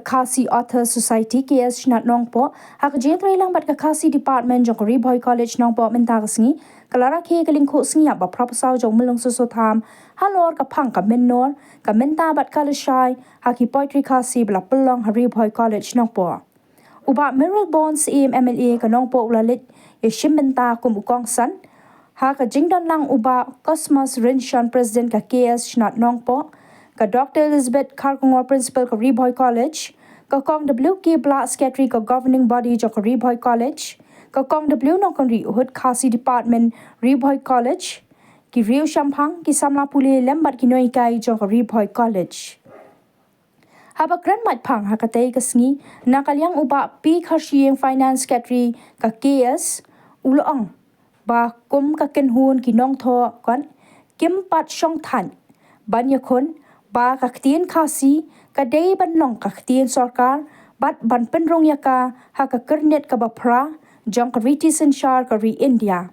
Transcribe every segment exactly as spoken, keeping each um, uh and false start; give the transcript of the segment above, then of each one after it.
Khasi Authors Society, K S Shnat Nongpoh, ha ka jingïatreilang bad ka Khasi Department jong ka Ri Bhoi College Nongpoh mynta ka sngi, ka la rakhe ka lyngkhuh sngi ïap ba phra phew saw jong u Myllung Soso Tham, halor ka phang ka Mynnor, ka Mynta bad ka Lashai, ha ki poetry Khasi ba la pynlong ha Ri Bhoi College Nongpoh. U Bah Mayralborn Syiem M L A ka Nongpoh u la leit ïashim bynta kum u kongsan ha ka jingdonlang u Bah Cosmas Rynshon, President ka K S Shnat Nongpoh, ka Doctor Elizabeth Kharkongor, Principal ka Ri Bhoi College, ka Kong W K Blah, Secretary ka Governing Body jong ka Ri Bhoi College, ka Kong W Nongkynrih Hud, Khasi Department, Ri Bhoi College, ki riewshemphang, ki samla pule lem bad ki nonghikai jong ka Ri Bhoi College. Haba kren maitphang ha katei ka sngi na ka liang u Bah P Kharshiing, Finance Secretary ka K S, u la ong ba kum ka kynhun ki nongthoh kot kim pat shong thait ban ïakhun ba ka ktien Khasi ka dei ban long ka ktien sorkar bad ban pynrung ïa ka ha ka kyrnit kaba phra jong ka riti synshar ka ri India.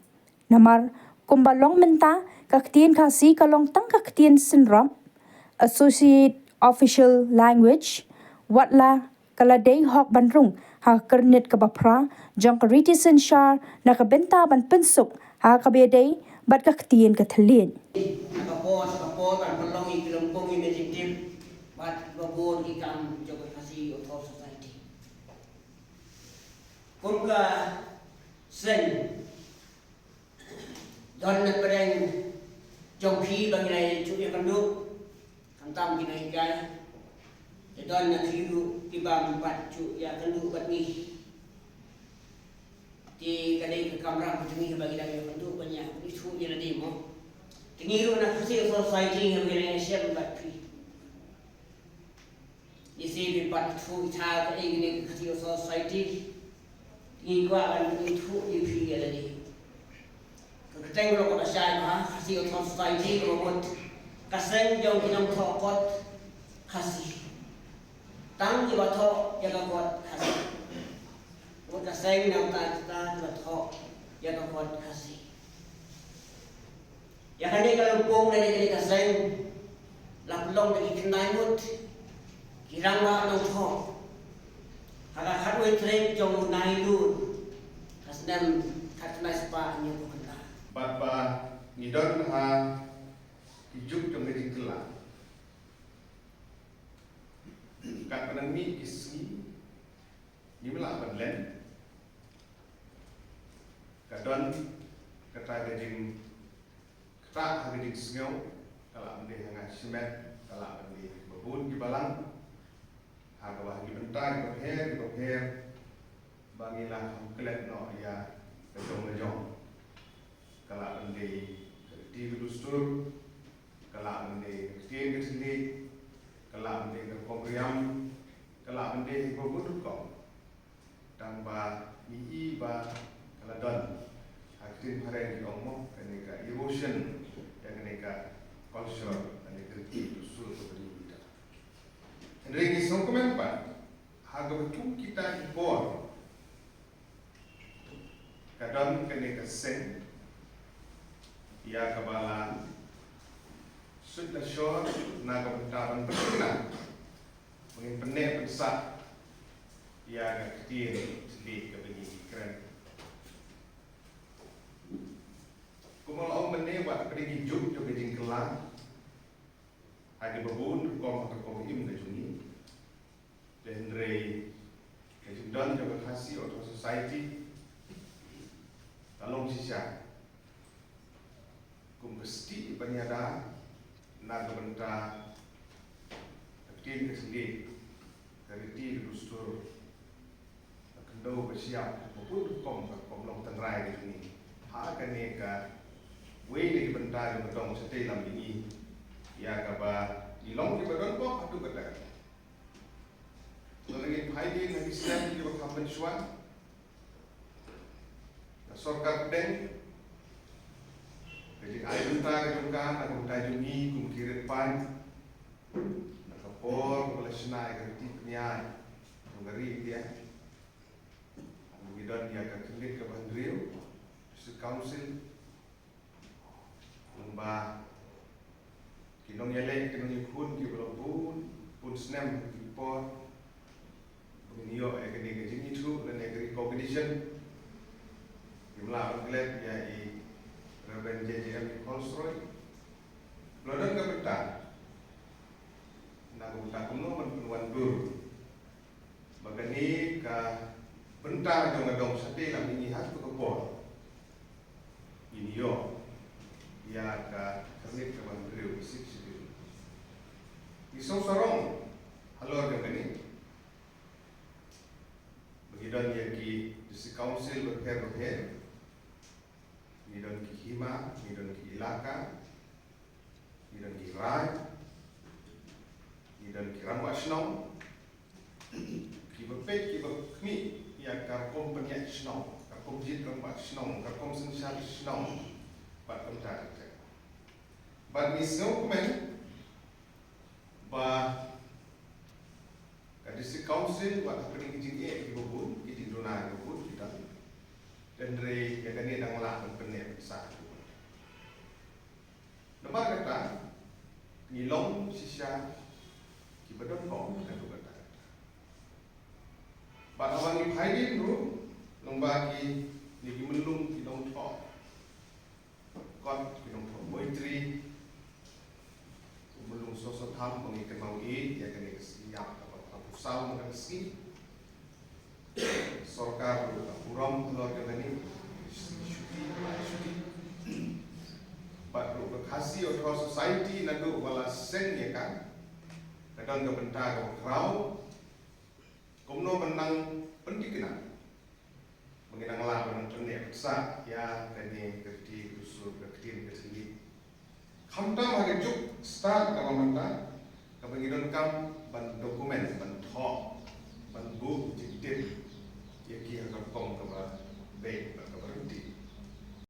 Namar kumba long mynta, ka ktien Khasi ka long tang ka ktien synrop, associate official language, wat la ka la dei hok ban rung ha ka kyrnit kaba phra jong ka riti synshar na ka bynta ban pynsuk ha kaba ïadei bad ka ktien ka thylliej. Na ka por sha ka por ban pynlong ïa ki lympung ïa ki jingtip bad kiba bun ki kam jong ka Khasi Authors Society. Kum ka seng, don na pdeng jong phi ba ngi la ïathuh ïakynduh, khamtam ki nonghikai. Te don na phi ruh kiba ym pat thuh ïakynduh bad ngi. Te ka dei ka kamram jong ngi ba ngi dang ïakynduh ban ïa, ban ithuh ïa lade mo. Te ngi ruh na Khasi Authors Society haba ngi dang ïashem bad phi. Ngi sngewbha ban ithuh ithuh kaei kane ka Khasi Authors Society. Ngi kwah ban ithuh ïa phi ïa lade. Ka kyrteng ruh kaba shai bha, Khasi Authors Society, kaba mut ka seng jong ki nongthoh kot Khasi. Tang kiba thoh ïa ka kot Khasi. Mut ka seng na ka bynta kiba thoh ïa ka kot Khasi. Ïa kane ka lympung lane kane ka seng la pynlong da ki khyndai ngut ki rangbah nongthoh ha ka khatwei tarik jong u Nailur ka snem khatkhyndai spah hynñiewphew khyndai. Bad ba ngi don ha ki juk jong ka jingkylla. Katba nang mih ki sngi ngim lah ban len. Ka don kata ka jingktah ha ka jingsngew, ka lah ban dei ha nga shimet, ka lah ban dei ha kiba bun ki balang, ha kaba ha ki bynta kiba pher kiba pher ba ngi la kham klet noh ïa ka jong la jong. Ka lah ban dei ka riti ka dustur, ka lah ban dei ka ktien ka thylliej, ka lah ban dei ka rukom riam, ka lah ban dei kiba bun rukom. Tang ba ngi i ba ka la don, ha ka ktien phareng ki ong mo, kane ka erosion ïa kane ka culture, kane ka riti ka dustur kaba dei kita. Hynrei ngi sngewkmen pat ha kaba kum kita ki por ka don kane ka seng ïa kaba la sut la shor na ka bynta ban pynkylla ba ngin pynneh pynsah ïa ka ktien thylliej kaba ngi kren. Kumba la ong mynne, wat hapdeng ki juk jong ka jingkylla ha kiba bun rukom, ha ka rukom im ka jong ngi. Te hynrei ka jingdon jong ka Khasi Authors Society ka long shisha kum ka stieh ban ïada na ka bynta ka ktien ka thylliej, ka riti ka dustur, ka khyndew ka shyiap, ka bun rukom, ka rukom long tynrai ka jong ngi. Ha kane kawei na ki bynta kiba dang shatei lam ïa ngi, ïa kaba ngi long kiba don bok haduh katta. Lada ngin phai dien ha ki snem kiba kham mynshuwa, ka sorkar pdeng, ka jingai bynta ka jong ka na ka bynta jong ngi kum ki rit paid, na ka por kaba la shna ïa ka riti pynïaid jong ka ri India, ngi don ïa ka khyndiat kaba hynriew, District Council, kumba ki nongïaleh, ki nongïakhun kiba la bun, bun snem ki por, Ngi ïoh ïa kane ka jingithuh lane ka recognition. Ngim lah ban klet ïa i Reverend J J M Kholsroi. Ba la don ka bynta, na ka bynta kumno ban pynwandur ba kane ka bynta jong ka dong shatei lam ngi ha kato ka por ngin ïoh ïa ka khyrnit kaba hynriew, Sixth Schedule. Ngi sngewsarong halor jong kane. Ba ngi don ïa ki District Council bapher bapher. Ngi don ki hima, ngi don ki ilaka, ngi don ki raid, ngi don ki rangbah shnong. Kiba peit, kiba khmih ïa ka rukom pynïaid shnong, ka rukom jied rangbah shnong, ka rukom synshar shnong, bad kumta ter ter. Bad ngi sngewkmen ba ka District Council wat hapdeng ki jingeh kiba bun, ki jingduna kiba bun ki don. Hynrei ïa kane dang lah ban pynneh pynsah. Namar kata ngi long shisha kiba don bor na ka bynta kata. Bad haba ngi phai dien ruh, lyngba kine ki myllung ki nongthoh kot, ki nongthoh poetry, u myllung Soso Tham ba ngi kynmaw ïa kane ka sngi ïap kaba arphew saw mynta ka sngi. Sorkar ruh ka burom halor kane ka sngi shuti, ba la shuti. Bad ruh ka Khasi Authors' Society naduh ba la seng ïa ka, ka don ka bynta kaba khraw. Kumno ban nang pynthikna ba ngin nang lah ban nang pynneh pynsah ïa kane ka riti ka sur, ka ktien ka thylliej. Khamtam ha ka juk stad kaba mynta, kaba ngi donkam ban document,